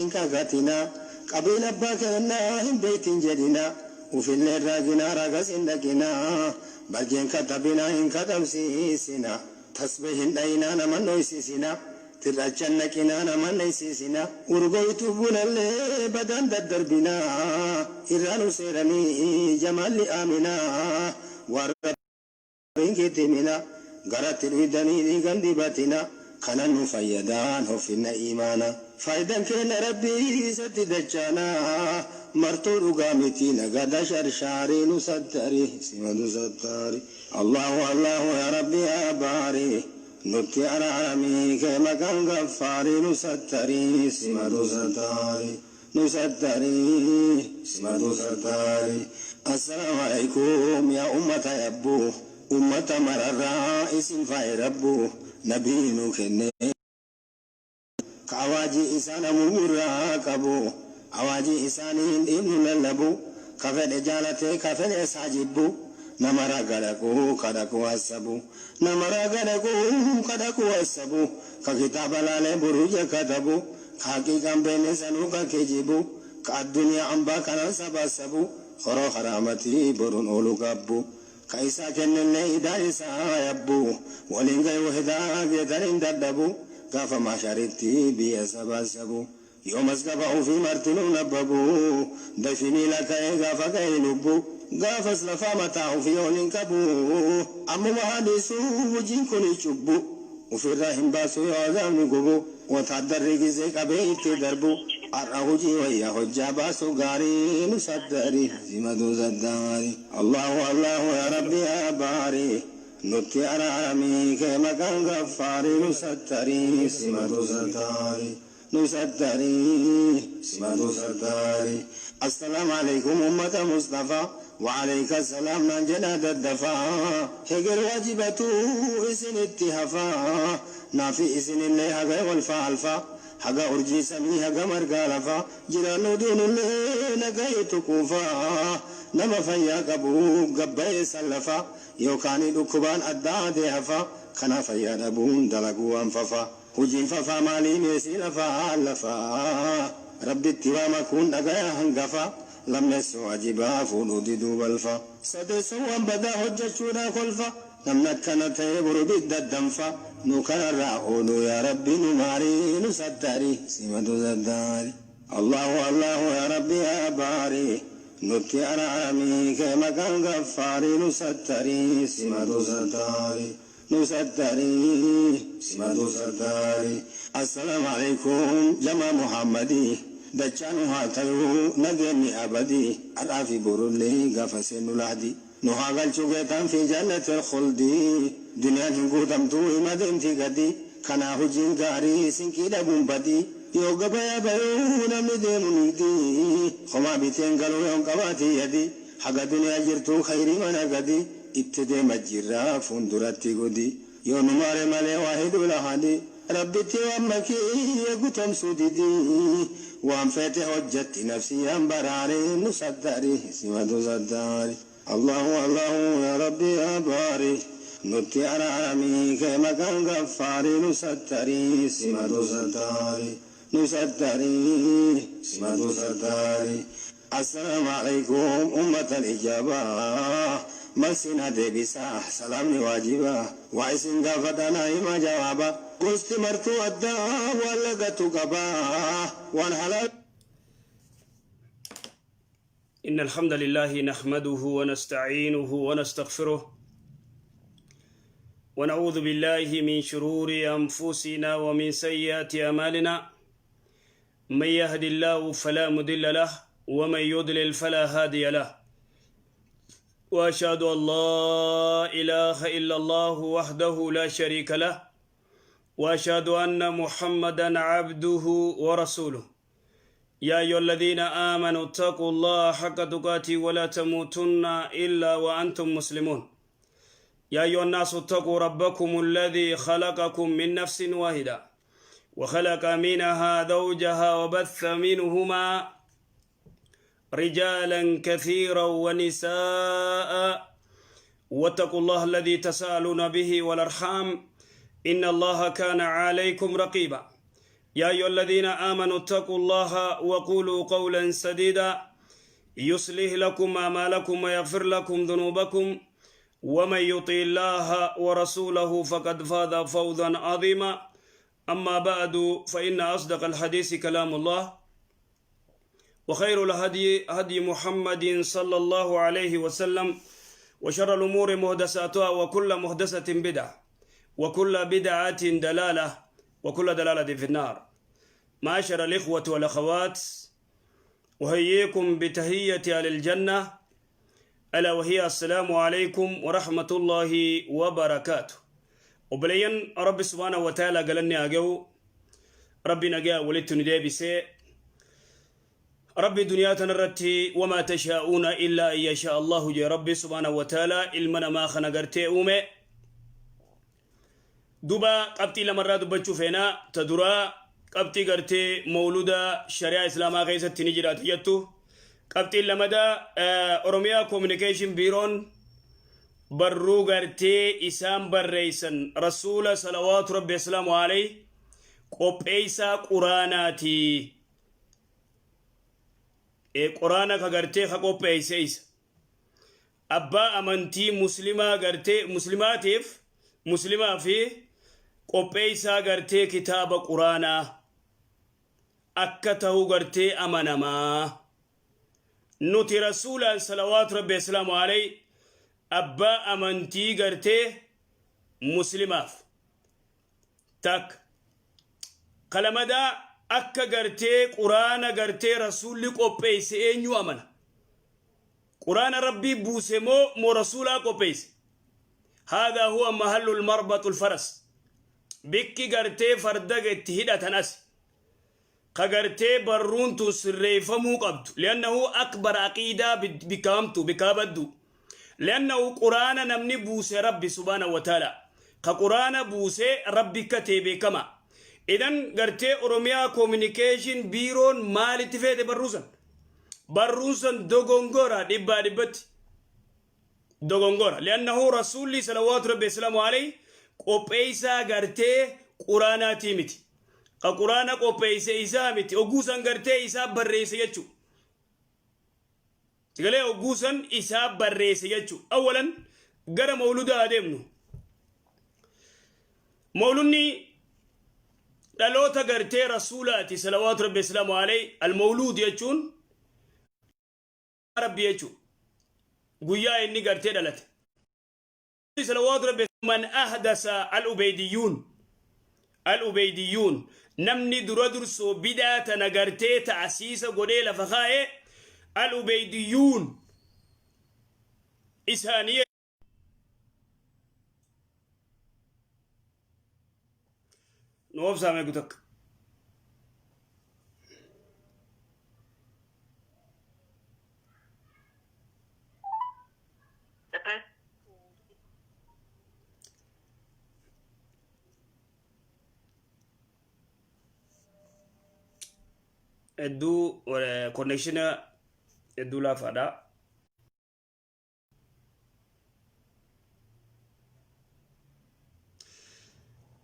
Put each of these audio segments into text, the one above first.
Hin kakatinaa, qabiila abbaa keennaa hin beeytin jedhinaa, ufillee hin raaginaa ragas hin dhaqinaa, balgee hin katabinaa hin katabsiisinaa, tasbee hin dhayinaa nama hin dhoysisinaa, tirracha hin naqinaa nama hin dheysisinaa, urgooytuu bunallee badaan daddarbinaa, irraa nu seeranii jamaalli aaminaa, waan Rabbiin keetti himina, garatti dhuydanii dhiigan dibatina, kanan nu fayyadaan hoffinna iimaana. Faaydan keenna Rabbii isatti dachaana, martuu dhugaa miti nagada sharshaari nu sattari simatu sattaari. Allahu Allahu yaa Rabbi yaa baari nutti araarami kee maqaan gaffaari nu sattari simatu sattaari. Nu sattari simatu sattari. Assalaamu aleykum yaa ummata yabbuu ummata mararraa isin faaye rabbuu nabii nu kenne ka awaajii isaa namuu gurraa qabu awaajii isaanii hin dhiifnu lallabu ka fedhe jaalatee ka fedhes haa jibbu nama raga dhaqu ka dhaqu hassabu nama raga dhaqu ka dhaqu hassabu ka kitaaba laalee buruja katabu Ka haqiiqaan beenne sanuu ka kijibu Ka adduniyaa ambaa kanaan sabaassabu Horoo haraamati boruun oolu gaabbu Ka isaa kennellee idaan isaa yabbu Waliin gayuu hedaa geetan hin dadhabu Gaafa mahsharitti biyya sabaassabu Yoo mazgaba ufii martinuu nabbabu Dayfi miila ka'ee gaafa gahe lubbu Gaafas lafaa mataa ufii ol hin qabu Ammuma haa dhiisuu hujiin kuni cubbu Ufirraa hin baasu yoo azaabni gubu Wotaaddarri gizee qabee itti darbu Har'a hujii wayya hojjaa baasu gaarii Nu sattari simatu sattaari Allahu Allahu yaa Rabbi yaa baari Nutti araarami kee maqaan gaffaari Nu sattari simatu sattaari Nu sattari simatu sattari Assalaamu aleykum ummata mustafa Wa'aleyka salaam naan jedhaa daddafaa Heger waajibatu isinitti hafa Naafi isinillee haga walfa alfa Haga urjii samii haga margaa lafa Jiraannu duunullee nagayetu quufa Nama fayyaa qabu gabbayee sallafa Yookaani dhukkubaan addaa adee hafa Kanaa fayyaa dhabuun dalaguu waan fafa Hujiin fafaa maalii mee sii lafaa lafaa Rabbitti waa makuun dhagaya hangafa Lammeessoo ajibaa fuudhuu diduu balfa Sadeessoo waan badaa hojjachuudhaa kolfa Namni akkana ta'e boru ibidda danfa Nu kanarraa ooluu yaa Rabbi nu maari Nu sattari simatu sattaari Allahu Allahu yaa Rabbi yaa baari Nutti araarami kee maqaan gaffaari Nu sattari simatu sattaari Nu sattari simatu sattari Assalaamu aleykum jamaa muhammadi Dachaa nu haa tayuu nageenni abadi Har'aa fi borullee gaafa seennu lahdi Nu haa galchu geetaan fi jannatil khuldi Duniyaan hin guutamtuu ima deemti gadi Kanaa hujiin gaarii sinqii dhabuun badi Yoo gabayaa bayuu namni deemu nigdi Homaa biteen galuu yoon qabaatin yadi Haga duniyaa jirtuu khayrii mana gadi Itti deema jirra fuunduratti gudi Yoo nu maare malee waahidul ahadi Rabbitti waan makii gutomsuu didi Waan feete hojjatti nafsiyyaan baraari Nu sattari simatu sattaari Allahu Allahu yaa Rabbi yaa baari Nutti araarami kee maqaan gaffaari Nu sattari simatu sattaari Nu sattari simatu sattari Assalaamu aleykum ummatal ijaabaa Mal sinaa deebisaa salaamni waajibaa Waa isin gaafadha naa himaa jawaaba Gosti martuu addaa waan lagatu qabaa Waan halaal إن الحمد لله نحمده ونستعينه ونستغفره ونعوذ بالله من شرور أنفسنا ومن سيئات أعمالنا من يهد الله فلا مضل له ومن يضلل فلا هادي له وأشهد أن لا إله إلا الله وحده لا شريك له وأشهد أن محمدا عبده ورسوله يا أيها الذين آمنوا اتقوا الله حق تقاته ولا تموتن إلا وأنتم مسلمون يا أيها الناس اتقوا ربكم الذي خلقكم من نفس واحدة وخلق منها زوجها وبث منهما رجالا كثيرا ونساء واتقوا الله الذي تسالون به والأرحام إن الله كان عليكم رقيبا. يا أيها الذين آمنوا اتقوا الله وقولوا قولا سديدا يصلح لكم أعمالكم ويغفر لكم ذنوبكم ومن يطع الله ورسوله فقد فاز فوزا عظيما. أما بعد، فإن أصدق الحديث كلام الله، وخير الهدي هدي محمد صلى الله عليه وسلم، وشر الأمور محدثاتها، وكل محدثة بدعة، وكل بدعة دلالة، وكل دلالة في النار. معاشر الإخوة والأخوات، أحييكم بتحية أهل الجنة، ألا وهي السلام عليكم ورحمة الله وبركاته. Obboleeyyan، Rabbi سبحانه وتعالى galanni haa ga'u. Rabbi nagaa walitti nu deebisee. Rabbi duniyaa tanarratti وما تشاءون إلا أن يشاء الله jee. Rabbi سبحانه وتعالى ilma namaa kana gartee uume. Duba qabxii lamarraa dubbachuu feenaa. Ta duraa qabxii gartee mawluda shari'aa Islaamaa keessatti ni jiraata jettu. Qabxiin lamadaa, Oromiyaa Communication Biiroon barruu gartee isaan barreessan, Rasuula صلوات ربي وسلامه عليه qopheessaa Quraanaati. Quraana ka gartee ka qopheesse isa. Abbaa amantii Muslimaa gartee Muslimaatiif, Muslimaa fi qopheessaa gartee kitaaba Quraanaa akka ta'u gartee amanamaa. Nuti Rasuulaan صلوات ربي وسلامه عليه abbaa amantii gartee Muslimaaf takka kalamadaa akka gartee Quraana gartee Rasuulli qopheesse eenyu amana? Quraana Rabbii buuse moo Rasuulaa qopheesse? هذا هو محل المربط الفرس. Bikki gartee farda itti hidhatan as ka gartee barruun tun sirreeffamuu qabdu، لأنه أكبر aqiidaa bikkaamtu bikkaa baddu، لأنه Quraana namni buuse Rabbi سبحانه وتعالى. Ka Quraana buuse Rabbi akka ta'e beekama. Idan gartee Oromiyaa Communication Biiroon maalitti feete barruusan? Barruun san dogongora, dhibbaa dhibbatti dogongora، لأنه Rasuulli صلوات ربي وسلامه عليه qopheessaa gartee Quraanaatii miti. Ka Quraana qopheesse isaa miti. Ogguusan gartee isaa barreesse jechu sigalee, ogguusan isaa barreesse jechu. Awwalan gara mawludaa adeemnu. Mawludni dhaloota gartee Rasuulaati صلوات ربي وسلامه عليه. المولود jechuun Rabbi jechu, guyyaa inni gartee dhalate صلوات ربي. من أحدث الأبيديون، الأبيديون namni dura dursoo bidaa tana gartee ta'asiisa godhee lafa kaa'e الأبيديون isaanii. Nu obsaame gutakka. The person Hedduu connection hedduu laafaadha.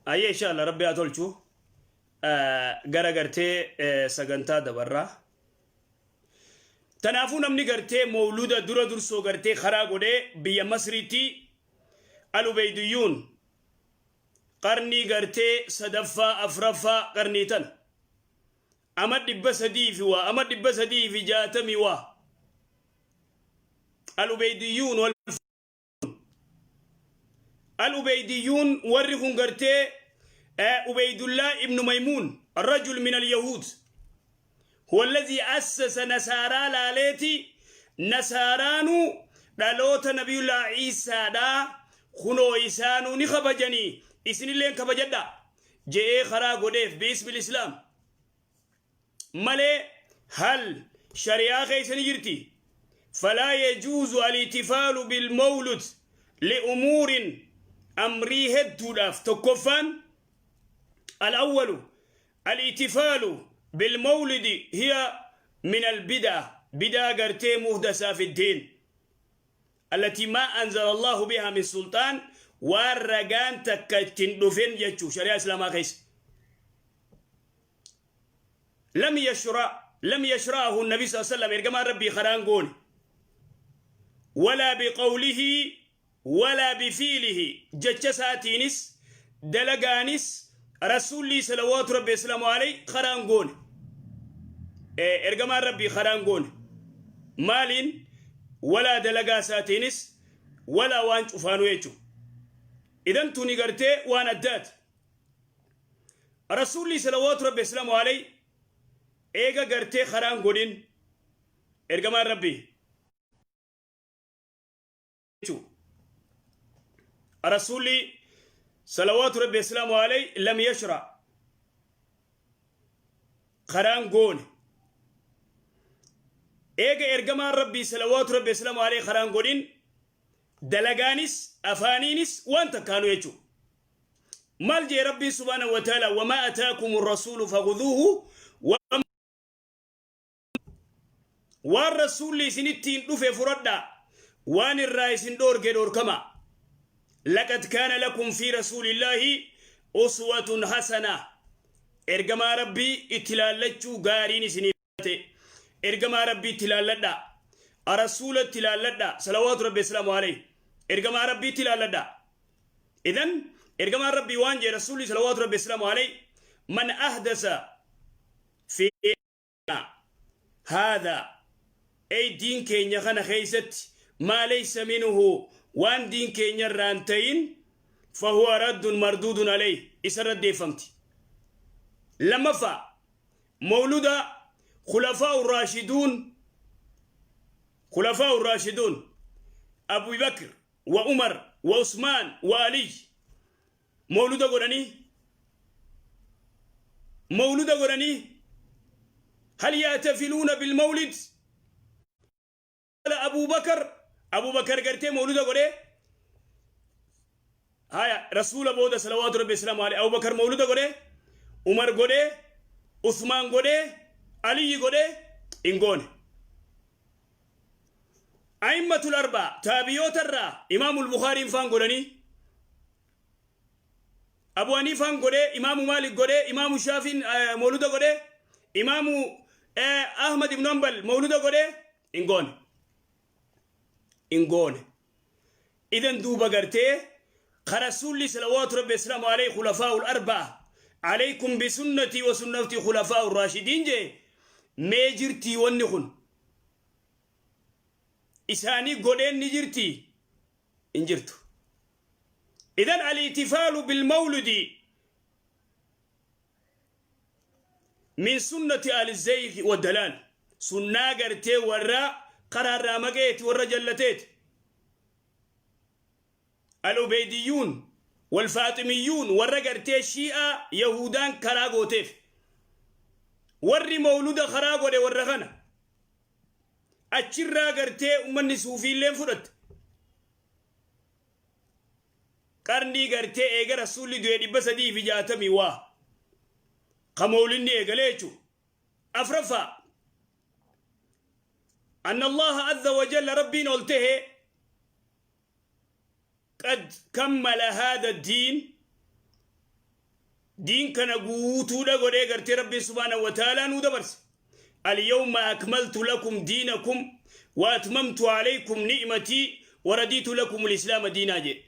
Ayyee, inshallah Rabbi haa tolchu. Gara gartee sagantaa dabarraa. Tanaafuu namni gartee mawluda dura dursoo gartee karaa godhee biyya Masriitti Alubeeydiyyuun qarnii gartee sadaffaa, afraffaa, qarnii tana ama 300 fi waa, ama 360 waa, Alubeeydiyyuun. Alubeeydiyyuun warri kun gartee Ubeydullah ibnu Maymuun، رجل من اليهود، هو الذي أسس. نصارى laaleeti nasaaraanu dhaloota Nabiyullah Iisaadha kunoo isaanuu ni kabajanii, isinilleen kabajadha je'ee karaa godheef باسم الإسلام malee hal shari'aa keessa ni jirti. فلا يجوز الاحتفال بالمولد لأمور أمري hedduudhaaf. Tokkoffaan، الأول الاحتفال بالمولد هي من البدع، بدعة gartee محدثة في الدين التي ما أنزل الله بها من سلطان. Waan ragaan takka ittiin dhufin jechuu shari'aa Islaamaa keessa. Lam yashra lam yashra'ahu nabi sallallahu alaihi wasallam, ergamaan Rabbii karaan goone. Walaa biqawlihi walaa bifiilihi, jecha isaatiinis dalagaanis Rasuulli salawaatu Rabbi wasalaamu alayhi karaan goone. Ergamaan Rabbii karaan goone. Maaliin? Walaa dalagaa isaatiinis walaa waan cufaanuu jechuudha. Idan tuni gartee waan addaati. Rasuulli salawaatu Rabbi wasalaamu alayhi eega gartee karaan godhin ergamaan Rabbii jechuudha. Rasuulli salawaatu Rabbi wasalaamu alayhi lam yashra, karaan goone. Eega ergamaan Rabbii salawaatu Rabbi wasalaamu alayhi karaan godhin, dalagaanis afaaniinis waan takkaanu jechuudha. Maal jee Rabbiin subhaanahu wa ta'ala? Wamaa ataakum rasuulu fakhudhuuhu, waan rasuulli isinittiin dhufe fudhadhaa, waan irraa isin dhoorge dhoorkama. Laqad kaana lakum fi rasuulillaahi uswatun hasana, ergamaa Rabbii itti ilaallachuu gaariin isinii ta'e. Ergamaa Rabbii itti ilaalladhaa, rasuula itti ilaalladhaa, salawaatu Rabbi wasalaamu alayhi, ergamaa Rabbii itti ilaalladhaa. Idan ergamaan Rabbii waan jee, rasuulli salawaatu Rabbi wasalaamu alayhi, man ahdasa fi haadha, ey diin keenya kana keeysatti, maa laysa minhu, waan diin keenya irraa hin ta'in, fahuwa raddun marduudun alayhi, isa irra deeffamti. Lammaffaa, mawluda khulafaa'u raashiduun, khulafaa'u raashiduun Abu Bakr wa Umar wa Usmaan wa Aliy mawluda godhanii, mawluda godhanii. Hal yaatafiluuna bilmawlid? Abu Bakar, Abu Bakar gartee mawluda godhee? Haya, rasuula booda salawaatu Rabbi islaamu alayhi Abu Bakar mawluda godhee, Umar godhee, Usmaan godhee, Aliyyi godhee? Hin goone. A'immatul arbaa, taabiyoota irraa Imaamul Bukhaariin faan godhanii, Abu Haniifaan godhee, Imaamu Maalik godhee, Imaamu Shaafiin mawluda godhee, Imaamu Ahmad ibn Hanbal mawluda godhee? Hin goone, hin goone. Idan duuba gartee ka rasuulli salawaatu Rabbi islaamu alayhi khulafaa'ul arba'a, alaykum bisunnatii wa sunnati khulafaa'ur raashidiin jee, mee jirtii wanni kun isaanii godheen ni jirtii? Hin jirtu. Idan al-ihtifaalu bilmawludi min sunnati al-zayg wa dalaal, sunnaa gartee warra karaarraa maqeeti, warra jallateeti, al-ubeydiyyuun wal-faaximiyyuun, warra gartee shii'aa yahudaan karaa gooteef. Warri mawluda karaa godhe warra kana. Achirraa gartee ummanni suufiilleen fudhatte. Qarnii gartee eega rasuulli du'e 360 waa ka mawlinni eegalee jechuudha. Afraffaa, anna Allaha azza wa jalla, Rabbiin ol tahe, qad kammala haadha diin, diin kana guutuudha godhee gartee Rabbiin subhaanahu wa ta'aalaa nuu dabarse. Alyawma akmaltu lakum diinakum wa atmamtu alaykum ni'matii wa radiitu lakum al-islaama diinaa jedhe.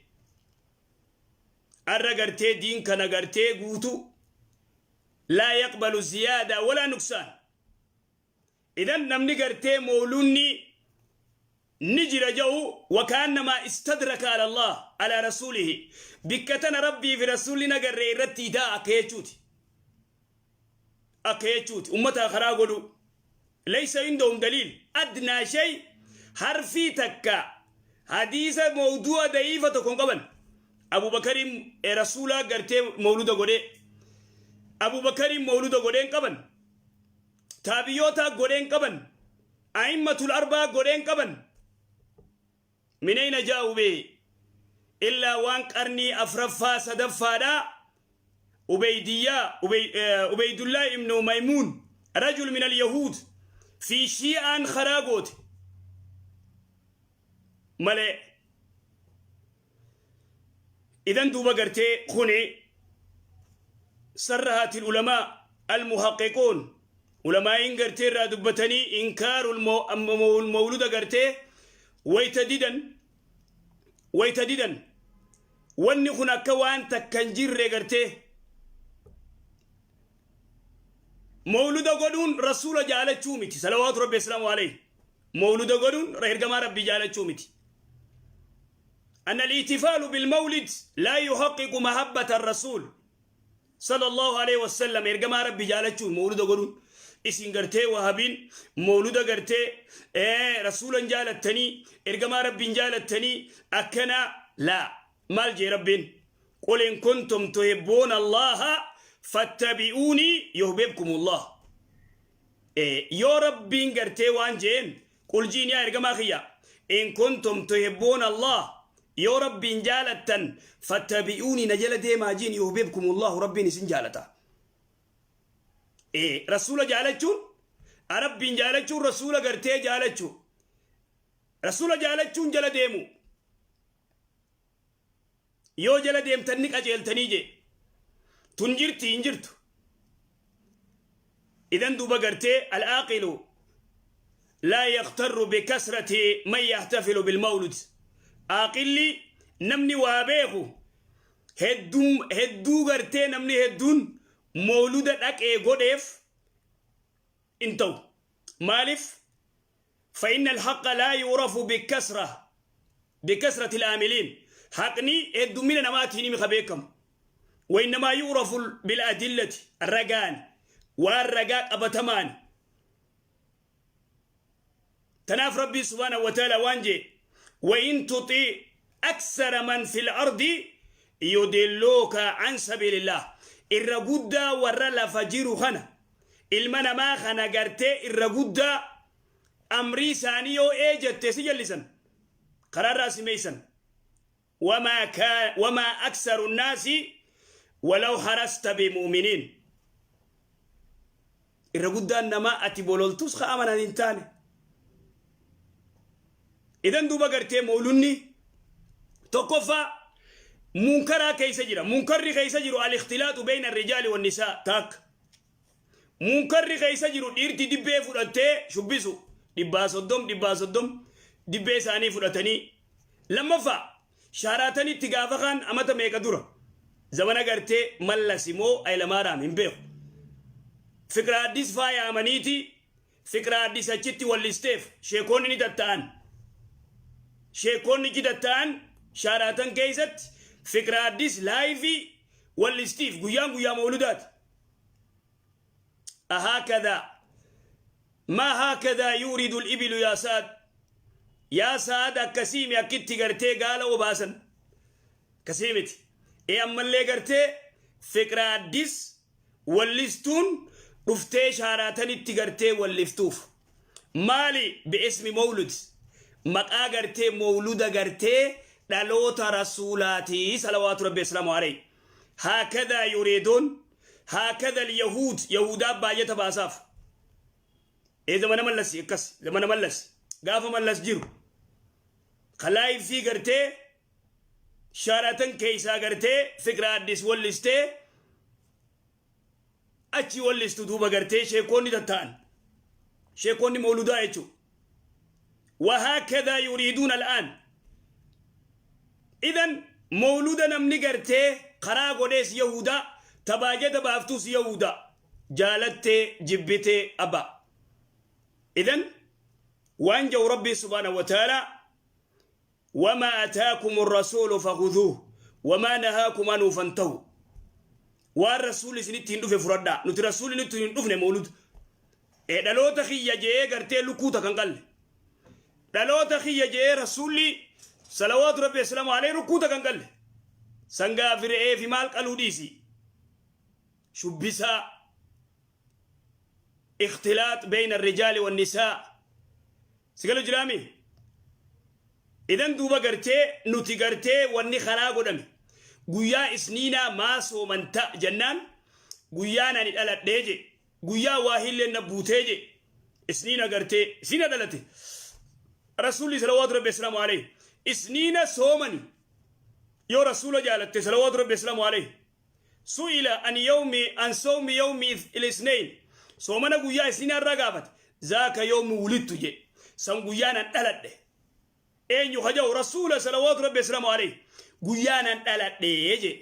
Arra gartee diin kana gartee guutuu, laa yaqbalu ziyaada walaa nuqsaan. Idan namni gartee mawlunni ni jira ja'u, wakaannamaa istadraka ala Allah ala rasuulihi, bikka tana Rabbii fi rasuulli nagarree irratti idaa akka jechuuti, akka jechuuti ummataa karaa godhu. Laysa indahum daliil adnaa shay, harfii takka hadiisa mawdu'a da'iifa tokko hin qaban. Abubakariin rasuulaa gartee mawluda godhee, Abubakariin mawluda godhee hin qaban, taabiyootaa godhee hin qaban, a'immatul arbaa godhee hin qaban. Min ayna jaa'u bihi? Illaa waan qarnii afraffaa sadaffaadha, Ubeydiyyaa, Ubeydullaa ibnu Maymuun, rajul min al-yahuud fi shii'aan karaa goote malee. Idan duuba gartee kuni sarrahaati ulamaa almuhaqqiquun. Ulamaa'iin gartee irraa dubbatanii inkaarul mawluda gartee wayta didan, wayta didan wanni kun akka waan takka hin jirre gartee mawluda godhuun rasuula jaalachuu miti, salawaatu rabbi islaamu alayhi. Mawluda godhuun ergamaa rabbii jaalachuu miti. أن الاحتفال بالمولد لا يحقق محبة الرسول صلى الله عليه وسلم. Ergamaa rabbi jaalachuu mawluda godhuun, isin gartee wahabiin mawluda gartee rasuulan jaalattanii, ergamaa rabbiin jaalattanii akkana laa. Maal jee rabbiin? قل إن كنتم تحبون الله فاتبعوني يحببكم الله. Yoo rabbiin gartee waan jeen, قل jiin yaa ergamaa kiyya, إن كنتم تحبون الله, yoo rabbiin jaalattan, فاتبعوني, na jala deemaa jiin, يحببكم الله, rabbiin isin jaalata. Rasuula jaalachuun, rabbiin jaalachuun, rasuula gartee jaalachuu, rasuula jaalachuun jala deemu. Yoo jala deemtan ni qajeeltanii jee. Tun jirti hin jirtu? Idan duuba gartee العاقل لا يغتر بكثرة من يحتفل بالمولد. Aaqilli, namni waa beeku, hedduu gartee namni hedduun mawluda dhaqee godheef in ta'u. Maaliif? فإن الحق لا يعرف بكثرة العاملين. Haqni heddumina namaatiin himi beekamu. وإنما يعرف بالأدلة, الرقان والرقاء قبتمان. تناف ربي سبحانه وتعالى وانجي: وإن تطع أكثر من في الأرض يضلوك عن سبيل الله. Irra guddaa warra lafa jiru kana, ilma namaa kana gartee irra guddaa amrii isaanii yoo ee jette si jallisan, karaarraa si meeysan. وما أكثر الناس ولو حرصت بمؤمنين. Irra guddaan namaa ati bololtus ka amanan hin taane. Idan duuba gartee moolunni tokkoffaa munkaraa keessa jira. Munkarri keessa jiru الاختلاط بين الرجال والنساء. Taak munkarri keessa jiru dhiirti dibbee fudhattee shubbisu, 130 130 dibbee isaanii fudhatanii. Lammaffaa, Shaaraatanitti gaafa kaan amata meeqa dura, zamana gartee Mallas immoo Hayilamaaraam hin beeku, Fiqira Addis faayamaniiti. Fiqira Addis achitti wallisteef sheekonni ni tatta'an. Sheekonni ni tatta'an Shaaraatan keessatti. Fiqira Addis live wallistiif, guyyaan guyyaa mawludaati. أهكذا ما هكذا يورد الإبل يا ساد يا ساد? Akkasiimi akkitti gartee gaala obaasan akkasiimiti. Ee, ammallee gartee Fiqira Addis wallistuun dhuftee Shaaraatanitti gartee walliftuuf maali? باسم مولد, maqaa gartee mawluda gartee dhaloota rasuulaatii, صلوات ربي وسلامه عليه. هكذا يريدون, هكذا اليهود. Yahudaa baay'ata baasaaf. Ee, zamana Mallas akkas, zamana Mallas, gaafa Mallas jiru kalaayifii gartee Shaaratan keeysaa gartee Fiqira Addis wallistee achi wallistu. Duuba gartee sheekonni tatta'an, sheekonni mawludaa jechuudha. وهكذا يريدون الآن. إذن mawluda namni gartee karaa godhees yahudaa, tabaajata baaftus yahudaa, jaalattee jibbitee abba. إذن waan jau rabbii سبحانه وتعالى: وما آتاكم الرسول فخذوه وما نهاكم عنه فانتهوا. Waan rasuulli isinitti hin dhufe fudhadhaa. Nuti rasuulli nutti hin dhufne mawluda. Ee, dhaloota kiyya jee gartee lukkuuta kan qalle, dhaloota kiyya jee rasuulli صلوات ربي وسلامه عليه rukkuuta kan qalle, sangaa fi re'ee fi maal qaluu dhiisi. Shubbisaa, اختلاط بين الرجال والنساء, sigalu jiraami. Idan duuba gartee nuti gartee wanni karaa godhame guyyaa isniinaa maa soomanta jennaan, guyyaan ani dhaladhee je, guyyaa waa hilleen na buutee je. Isniina gartee isniina dhalate rasuulli صلوات ربي وسلامه عليه. Isniina soomani yoo rasuula jaalatte, صلوات ربي وسلامه عليه. سئل عن يوم عن صوم يوم الاثنين. Soomana guyyaa isniinaa irraa gaafate. Zaaka yawmi wulidtu jedhe. San guyyaan an dhaladhe. Eenyu ka jedhu? Rasuula salawaatu rabbi wasalaamu alayhi. Guyyaan an dhaladhe jedhe.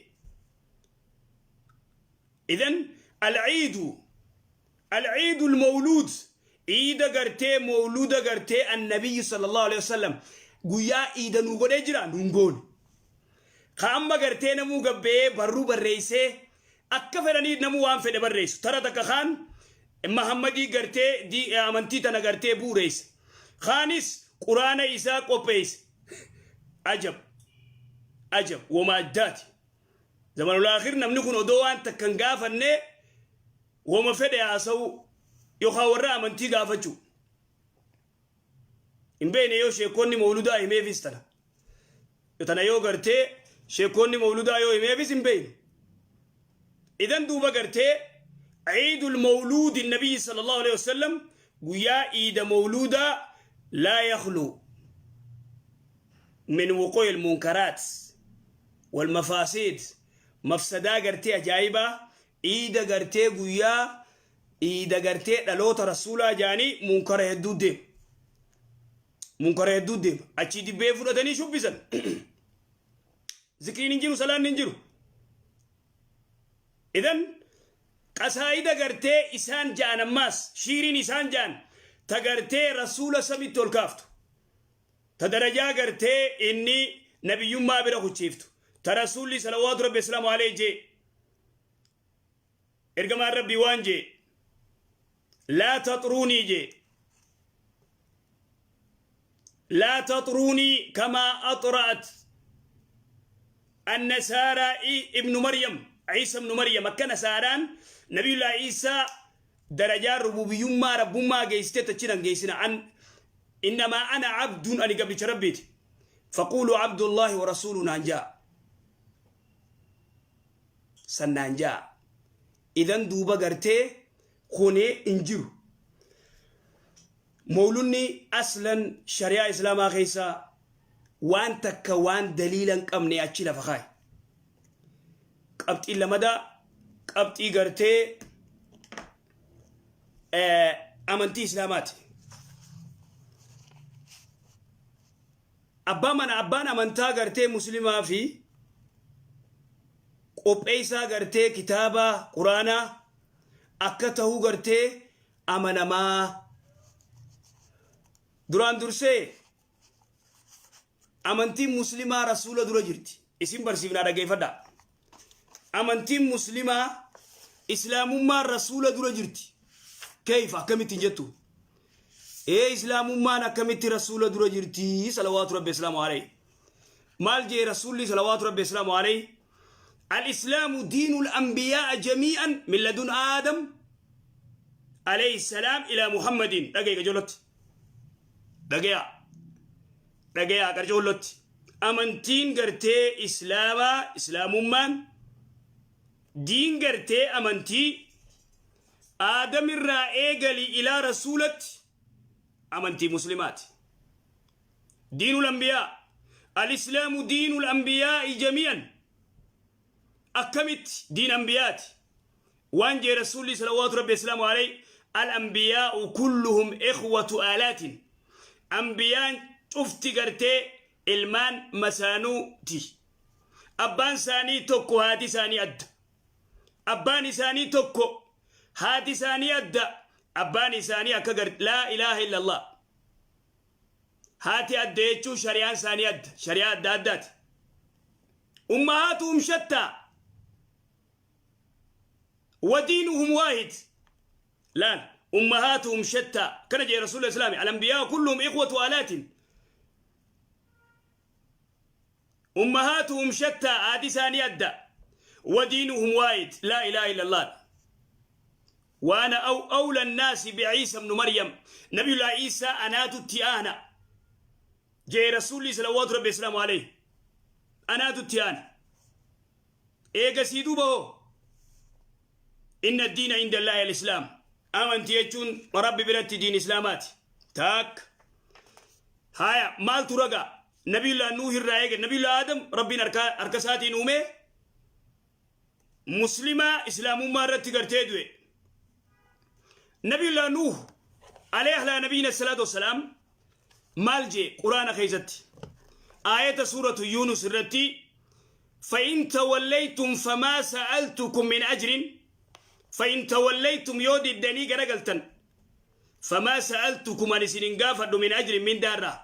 Idan alciidu alciidu almawluud, iida gartee mawluuda gartee annabiyyi sallallahu alayhi wasallam guyyaa iida nuu godhee jira, nuun goone. Ka amma gartee namuu gabbe'ee barruu barreessee akka fedhanii namuu waan fedhe barreessu. Tara takka kaan Mahammadii gartee amantii tana gartee bu'ureesse. Kaanis quraana isaa qopheesse. Ajab! Ajab! Woma addaati. Zamanul aakhir namni kun odoo waan takka hin gaafanne woma fedhe haasa'uu yookaan warra amantii gaafachuu. Hin beekne yoo sheekonni mawludaa himeefis tana. Tana yoo gartee sheekonni mawludaa yoo himeefis hin beeknu. Idan duuba gartee ciidul mawluudi nabiyyi sallallahu alaihi wasallam, guyyaa iida mawluudaa, laa yakhlu min wuquu'il munkaraat wal mafaasiid, mafsadaa gartee ajaa'ibaa. Iida gartee guyyaa iida gartee dhaloota rasuulaa jaanii munkara hedduu deema. Munkara hedduu deema. Achii dibbee fudhatanii shubbisan. Zikriin hin jiru, salaanni hin jiru. Idan qasaayida gartee isaan ja'an, ammaas shiiriin isaan ja'an ta gartee rasuula samitti ol kaaftu. Ta darajaa gartee inni nabiyyummaa bira kuchiiftu. Ta rasuulli salawaatu rabbi islaamu alayhi jee. Ergamaan rabbii waan jee, laa taxruunii jee, laa taxruunii kamaa axra'at annasaaraa ibnu Maryam, Ciisa ibnu Maryam, akka nasaaraan nabiyullaa Ciisaa darajaa rububiyyummaa rabbummaa geessite tachinan geessina. An innamaa ana abdun, ani gabricha rabbiiti, faquuluu abdullaahi wa rasuulu naan jaa, sannaan jaa. Idan duuba gartee kuni hin jiru. Mawlunni aslan shari'aa islaamaa keessa waan takka waan daliila hin qabne achi lafa kaaye. Qabxii lamadaa qabxii gartee amantii islaamaati. Abbaa mana abbaan amantaa gartee muslimaa fi qopheessaa gartee kitaaba quraanaa akka tahuu gartee amanamaa. Duraan dursee amantiin muslimaa rasuula dura jirti. Isin barsiifnaa, dhaggeeffadhaa. Amantiin muslimaa, islaamummaan rasuula dura jirti. Keeyfa, akkamittiin jettu? Ee, islaamummaan akkamitti rasuula dura jirti salawaatu rabbi islaamu alayhi? Maal jee rasuulli salawaatu rabbi islaamu alayhi? Al-islaamu diinul anbiyaa'a jamii'an min ladun Aadam alayhi salaam ilaa Muhammadin. Dhagaye qajeelotti. Dhagayaa. Dhagayaa qarcoollotti. Amantiin gartee islaamaa, islaamummaan diin gartee amantii Aadam irraa eegali ilaa rasuulatti amantii muslimaati. Diinul anbiyaa, al-islaamu diinul anbiyaa'i jamii'an. Akkamitti diin anbiyaati? Waan jee rasuulli salawaatu rabbi islaamu alayhi, al anbiyaa'u kulluhum ikhwatu aalaatin. Anbiyaan cufti gartee ilmaan masaanuuti. Abbaan isaanii tokko, haati isaanii adda. Abbaan isaanii tokko, haati isaanii adda. Abbaan isaanii akka gar laa ilaaha illallah. Haati adda jechuun shari'aan isaanii adda, shari'aa adda addaati. Ummahaatuhum shattaa wadiinuhum waahid. Laal, ummahaatuhum shattaa kana jee rasuula islaami, alambiyaa kulluhum ikhwatu alaatin, ummahaatuhum shattaa, haati isaanii adda, wadiinuhum waahid, laa ilaaha illallah. Waana aw awla annaasi biciisa ibnu Maryam, nabiyullah Iisaa anaatu itti aana jee rasuulli salawaatu rabbi islaamu alayhi, anaatu itti aana. Eegasii duuba hoo, inna diina inda allaahi alislaam, amanti jechuun rabbi biratti diin islaamaati. Taak haya, maaltu ragaa? Nabiyullah Nuuh irraa eege nabiyullah Aadam rabbiin harka isaatiin uume, muslimaa islaamummaa irratti gartee du'e. Nabiyullah Nuuh alayhi ala nabiyina salaatu wassalaam maal jee Quraana keessatti? Aayata Suuratu Yuunus irratti, فإن توليتم فما سألتكم من أجر. فإن توليتم, yoo diddanii garagaltan, فما سألتكم, ani isin hin gaafadhu, من أجر, mindaarraa.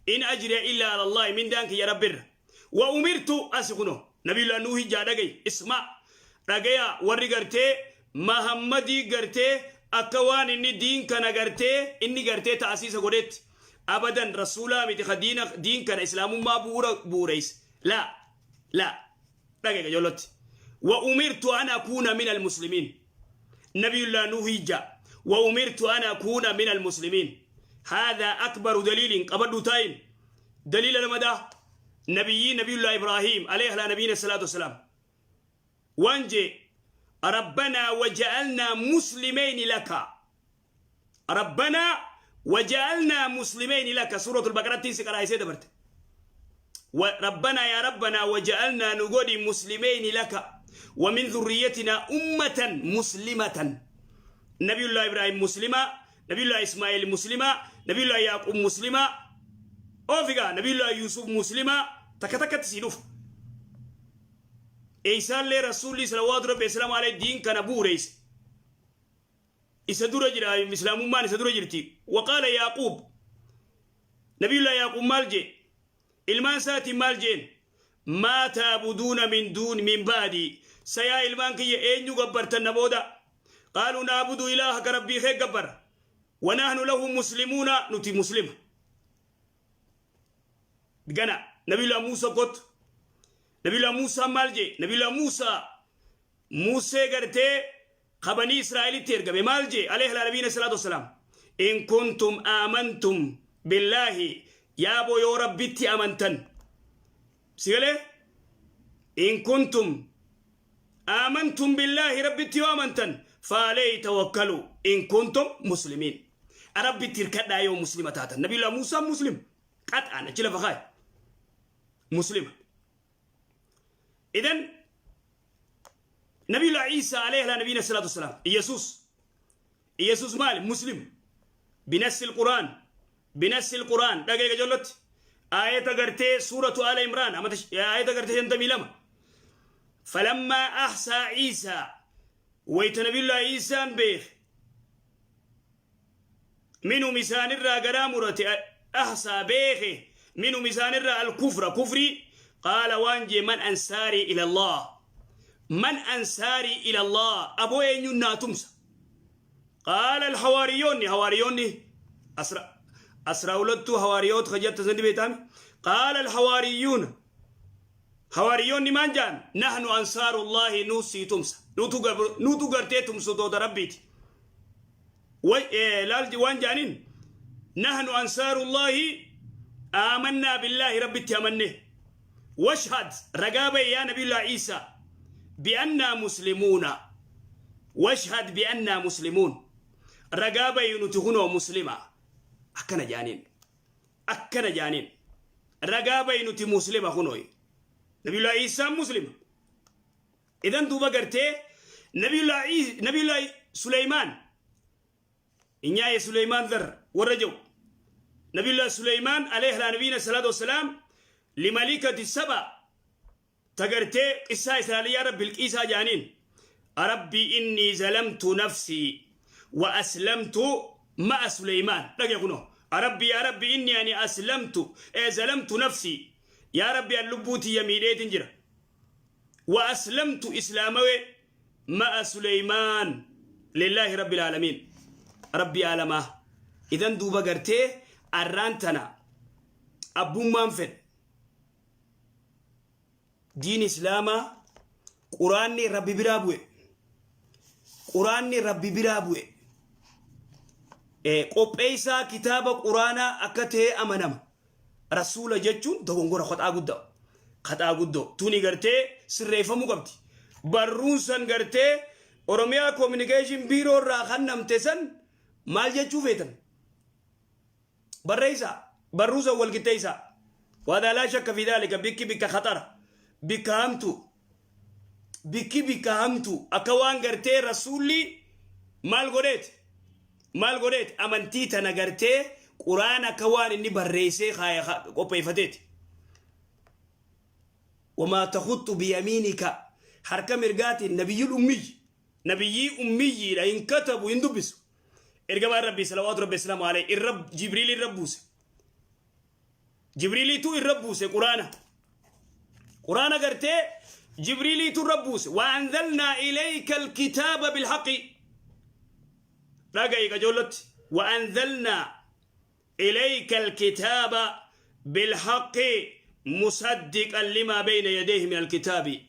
إن أجري إلا على الله, mindaan kiyya Rabbirra. وأمرت, asi kuno Nabiyullah Nuuhi jaa, dhagay, اسمع, dhagaya warri gartee Mahammadii gartee akka waan inni diin kana gartee inni gartee ta'asiisa godhetti. Abadan, rasuulaa miti ka diina diin kana Islaamummaa bu'uura bu'uureys. لا لا, dhagay qajoolotti. وأمرت أن أكون من المسلمين. نبي الله نوح جاء وأمرت أن أكون من المسلمين. هذا أكبر دليل. قبل تاين دليل لمدى نبي الله إبراهيم عليه على نبينا الصلاة والسلام وانجي: ربنا وجعلنا مسلمين لك، ربنا وجعلنا مسلمين لك. سورة البقرة تنسي قرأ دبرت. ربنا, يا ربنا, وجعلنا, نقولي, مسلمين لك ومن ذريتنا أمة مسلمة. نبي الله إبراهيم مسلمة، نبي الله إسماعيل مسلمة، نبي الله يعقوب مسلمة، أوفيغا نبي الله يوسف مسلمة. تك تك تسيدوف إيسان لي رسولي صلوات ربي السلام عليه دين كان بوريس isa dura jira, Islaamummaan isa dura jirti. وقال يعقوب, نبي الله يعقوب maal jee? Ilmaan isaatiin maal jeen? ما تعبدون من دون من بعدي, sayaa ilmaan kiyya, eenyu gabbartan na booda? قالوا نعبد إلهك, Rabbii kee gabbar, ونحن له مسلمون, nuti muslima. Gana Nabiyullah Muusa kot. Nabiyullah Muusa maal jee? Nabiyullah Muusa, Muusee gartee qabanii Israa'elitti ergame, maal jee عليه العالمين الصلاة والسلام? إن كنتم آمنتم بالله, yaaboo yoo Rabbitti amantan, sigalee, إن كنتم آمنتم بالله, Rabbitti yoo amantan, فعليه توكلوا إن كنتم مسلمين. Rabbitti hirkadhaa yoo muslima taatan. Nabiyullah Muusaa muslim qaxaan achi lafa kaay muslima. إذن نبي عيسى عليه على نبينا الصلاة والسلام, يسوس, يسوس مال؟ مسلم بنص القرآن، بنص القرآن. دقيقة جلت آية قرتي سورة آل عمران، آية قرتي 52: فلما أحس عيسى, ويت نبي الله عيسى بيخ, منهم إسان الرا قرامرة, أحس بيخ, منهم إسان الرا الكفر, كفري, قال waan jee: من أنصاري إلى الله، من أنصاري إلى الله, أبو أين تمسى؟ قال الحواريون, حواريون أسرع أسراولتو حواريوت خجت سندي بيتامي. قال الحواريون, حواريون من جان؟ نحن أنصار الله, نوسي تمسى, نوتو غرتي تمسو تو ربيت لالجي وان جانين: نحن أنصار الله، آمنا بالله, ربي تأمنه, واشهد, ragaa bayi يا نبي الله عيسى بأننا مسلمون. واشهد بأننا مسلمون, ragaa bayi nuti kunoo muslima. Akkana jaaniin, akkana jaaniin: ragaa bayi nuti muslima kunooy. Nabiyullah Iisaan muslima. إذن duuba gartee Nabiyullah Suleymaan, inyaaye Suleymaan dhar warra jiru, Nabiyullah Suleymaan عليه على نبينا الصلاة والسلام لملكة سبأ tagartee qissaa Israa'eliyaa Rabbi Bilqiisaa jaaniin: ربي إني ظلمت نفسي وأسلمت مع سليمان. Dhage kuno: ربي, يا ربي, إني أني أسلمت ظلمت نفسي, يا ربي اللبوتي يميديت جرا, وأسلمت, إسلاموي, مع سليمان لله رب العالمين, ربي عالمه. إذن دوبا gartee arraan tana abbummaan fedhe diin Islaamaa, Quraanni Rabbi biraa bu'e, Quraanni Rabbi biraa bu'e, qopheessaa kitaaba Quraanaa akka ta'e amanama. Rasuula jechuun dogongora koxaa guddaa, kaxaa guddoo tuni gartee sirreeffamuu qabdi. Barruun san gartee Oromiyaa Communication Biiroo irraa kan namte san maal jechuu feetan? Barreessaa barruu san walqixxeessaa. وهذا لا شك في ذلك. Bikki bikka khaxara, bikka hamtu, bikki bikka hamtu. Akka waan gartee rasuulli maal godheet? Maal godheeti? Amantii tana gartee Quraana akka waan inni barreessee kaaya qopheeffateeti. Wamaa takhuttu biyamiinika, harka mirgaatiin nabiyyul ummiyyi, nabiyyii ummiyyiidha, hin katabu, hin dubbisu. Ergamaan Rabbii salawaatu Rabbi islaamu alayhi irra Jibriil irra buuse. Jibriiliitu irra buuse Quraana. Quraana gartee Jibriiliitu irra buuse. Wa anzalnaa ilayka alkitaaba bilhaqi. Dhaga'i qajoollotti. Wa anzalnaa ilayka alkitaaba bilhaqi musaddiqan limaa bayna yadayhi min alkitaabi.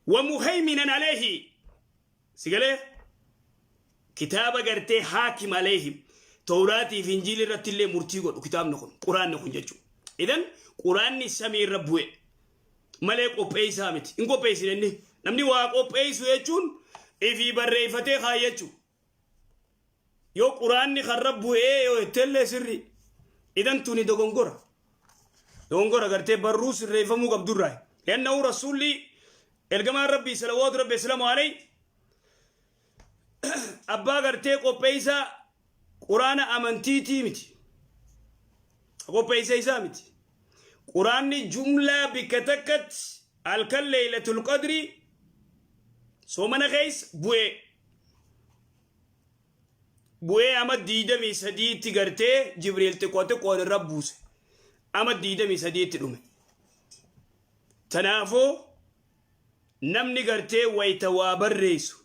Wa muhayminan alayhi. Sigalee? Kitaaba gartee haakim alayhim, Tawraatii fi Injiilii irratti illee murtii godhu kitaabni kun, Quraanni kun jechuudha. Idan Quraanni samii irra bu'e malee qopheessaa miti. Hin qopheessine inni. Namni waa qopheessu jechuun ifii barreeffatee kaayyachuu. Yoo Quraanni karra bu'ee yoo jettellee sirrii. Idan tuni dogongora. Dogongora gartee barruu sirreeffamuu qabdurraa. Liannahu rasuulli ergamaan Rabbii salawaatu Rabbi islaamu alayhi abbaa gartee qopheessaa Quraana amantiitii miti. Qopheessa isaa miti. Quraanni jumlaa bikka takkatti halkan Leeylatul Qadrii soomana keessa bu'ee. Bu'ee ama 23tti gartee Jibriil xiqqoo xiqqoon irra buuse. Ama 23tti dhume. Tanaafuu namni gartee wayta waa barreessu,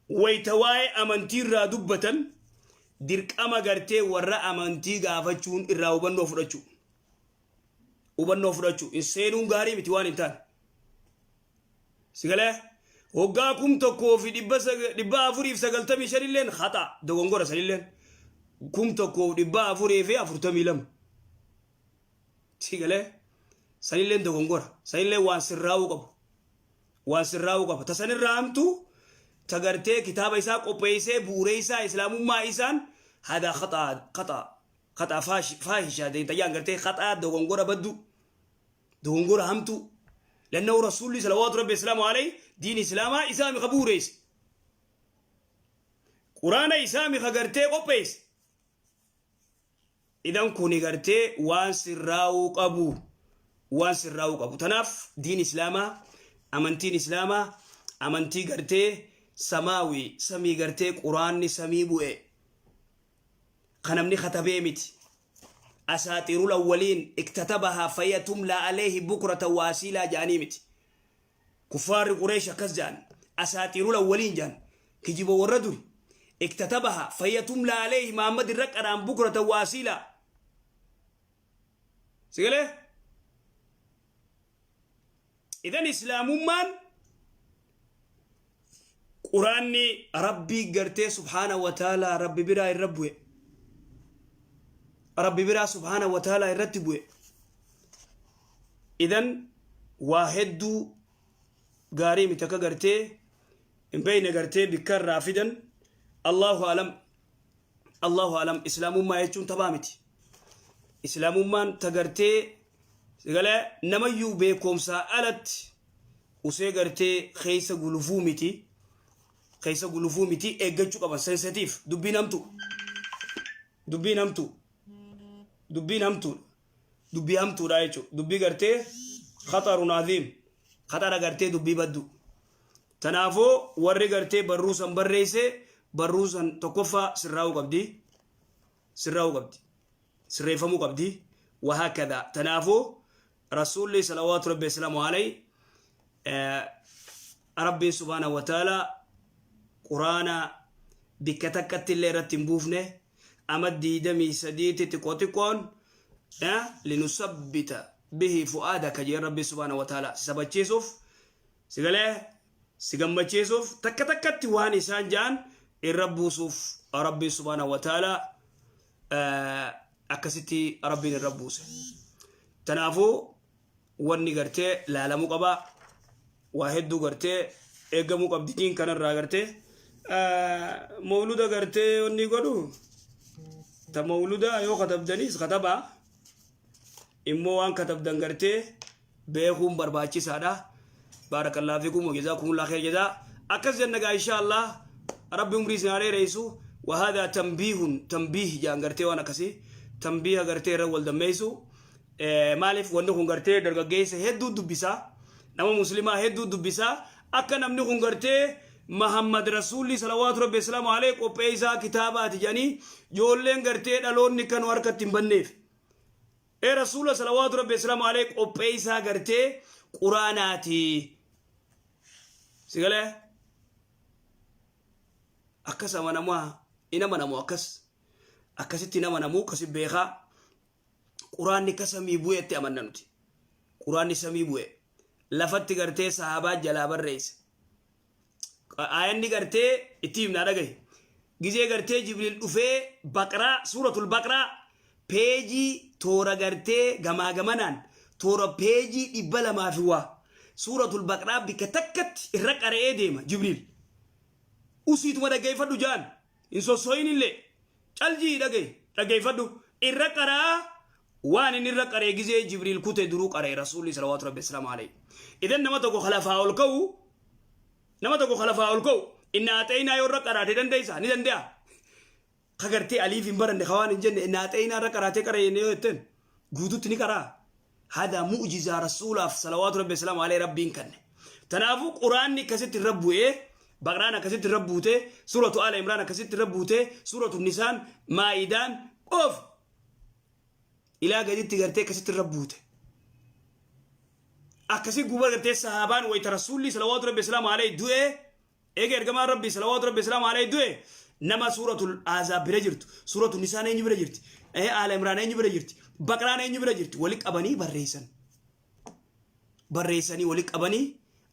wayta waa'ee amantii irraa dubbatan, dirqama gartee warra amantii gaafachuun irraa hubannoo fudhachuu. Hubannoo fudhachuu. Hin seenuun gaarii miti waan hin taane. Sigalee waggaa 1495 illeen haxa dogongora sanilleen 1442. Sigalee sanilleen dogongora, sanillee waan sirraa'uu qabu. Waan sirraa'uu qaba. Ta sanirraa hamtuu ta gartee kitaaba isaa qopheessee bu'uureessaa islaamummaa isaan hada khaxaa khaxaa khaxaa faahishaa tayyaan gartee khaxaa dogongora baddu, dogongora hamtuu. Lannahu rasuulli salawaatu Rabbi islaamu alayhi diin islaamaa isaami ka bu'uureesse. Quraana isaami ka gartee qopheesse. Idan kuni gartee waan sirraa'uu qabu, waan sirraa'uu qabu. Tanaaf diin islaamaa, amantiin islaamaa amantii gartee samaawi, samii gartee Quraanni samii bu'e kan namni katabee miti. Asaaxiirul awwaliin iktatabahaa fahiya tumlaa alayhi bukratan wa asiilaa ja'anii miti. Kuffaarri Qureesh akkas ja'an. Asaaxiirul awwaliin ja'an. Kijiba warra duri. Iktatabaha fahiya tumlaa alayhi, Muhammad irra qaraan bukratan wa asiilaa. Sigalee? Idan islaamummaan Quraanni Rabbii gartee subhaana wa ta'ala Rabbi biraa irra bu'e. Rabbi biraa subhaana wa ta'ala irratti bu'e. Idan waa hedduu gaarii miti akka gartee hin beekne gartee bikka irraa fidan. Allahu alam, Allahu alam. Islaamummaa jechuun taphaa miti. Islaamummaan ta gartee galee namayyuu beekumsaa alatti usee gartee keessa gulufuu miti, keessa gulufuu miti. Eeggachuu qaban, sensitiif dubbiin hamtu, dubbiin hamtu, dubbiin hamtuudha, dubbii hamtuudha jechuudha. Dubbii gartee khaxarun aziim, khaxara gartee dubbii baddu. Tanaafuu warri gartee barruu san barreesse, barruu san tokkoffaa sirraa'uu qabdi, sirraa'uu qabdi, sirreeffamuu qabdi, wahaakada. Tanaafuu rasuulli salawaatu Rabbi islaamu alayhi, Rabbiin subhaanahu wa ta'ala Quraana bikka takkatti illee irratti hin buufne. Ama 23tti xiqqoo xiqqoon linusabbita bihi fu'aadaka jeen Rabbi subhaanahu wa ta'ala, si sabachiisuuf, si galee, si gammachiisuuf takka takkatti waan isaan ja'an irra buusuuf Rabbi subhaanahu wa ta'ala akkasitti Rabbiin irra buuse. Tanaafuu wanni gartee laalamuu qaba, waa hedduu gartee eegamuu qabdi diin kanarraa. Gartee mawluda gartee wanni godhu, ta mawluda yoo katabdaniis katabaa, immoo waan katabdan gartee beekuun barbaachisaadha. Baarakallahu fiikum wa jazaakumullahu khayr jazaa. Akkas jenna gaa, insha Allah Rabbi umrii isin haa dheeressu. Wahaadhaa tanbiihun tanbiih jaan gartee waan akkasii tanbiiha gartee irra wal dammeessu. Maaliif wanni kun gartee dargaggeessa hedduu dubbisaa, nama muslimaa hedduu dubbisaa, akka namni kun gartee Mahammad Rasuulli salawaatu rabbi islaamu alayhi qopheessaa kitaabaati jedhanii ijoolleen gartee dhaloonni akka nu harkatti hin banneef. Ee Rasuula salawaatu rabbi islaamu alayhi qopheessaa gartee quraanaati. Sigalee akkas amanamaa in amanamu, akkas akkasitti hin amanamu, akkasi beekaa. Quraanni akka samii bu'eetti amanna nuti. Quraanni samii bu'e. Lafatti gartee sahaabaa jalaa barreesse. Aayanni gartee itti himnaa dhagahi. Gizee gartee Jibriil dhufee Baqraa, suuratul Baqraa, peejii toora gartee gamaa gamanaan toora peejii 200 fi waa suuratul Baqraa bikka takkatti irra qara'ee deema Jibriil. Usiituma dhaggeeffadhu jaan hin sosso'in illee. Caljii dhagahi, dhaggeeffadhu. Irra qara'aa waan inni irra qaree gizee Jibriil kute duruu qara'e Rasuulli salawaatu rabbi islaamu alayhi. Idan nama tokko kalafaa ol ka'u, nama tokko kalafaa ol ka'u inni aaxeeyinaa yoo irra qaraate dandeessa ni danda'a. Ka gartee aliif hin baranne ka waan hin jenne inni aaxeeyinaa irra qaraatee qara'e jennee yoo jetteen guututti ni qaraa. Hada mu'jizaa Rasuulaaf salawaatu rabbi islaamu alayhi rabbiin kanne. Tanaafuu quraanni akkasitti irra bu'ee, Baqraan akkasitti irra buute, suuratu Aala Imraan akkasitti irra buute, suuratu Nisaan, Maa'idaan qof ilaa gaditti gartee akkasitti irra buute. Akkasi guba gartee sahaabaan wayita Rasuulli salawaatu rabbi islaamu alayhi du'ee, eega ergamaan rabbi salawaatu rabbi islaamu alayhi du'e, nama suuratul Azaab bira jirtu, suuratu Nisaan eenyu bira jirti, Aala Imraan eenyu bira jirti, Baqraan eenyu bira jirti, wali qabanii barreessan. Barreessanii wali qabanii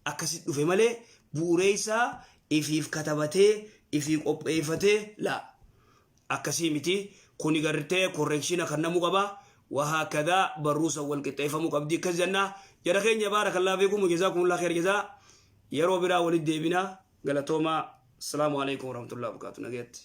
akkasitti dhufe malee bu'uureessaa ifiif katabatee ifii qopheeffatee laa akkasii miti. Kuni gartee correction kan namu qaba. Wahaakadaa barruusa wal qixxeeffamuu qabdi akkas jenna. Jara keenya, baarakallaa fiikum, jazaakumullah khair jazaa. Yeroo biraa walitti deebina, galatoomaa. Asalaamu alaikum warahmatullahi wabarakatuh, nageetti.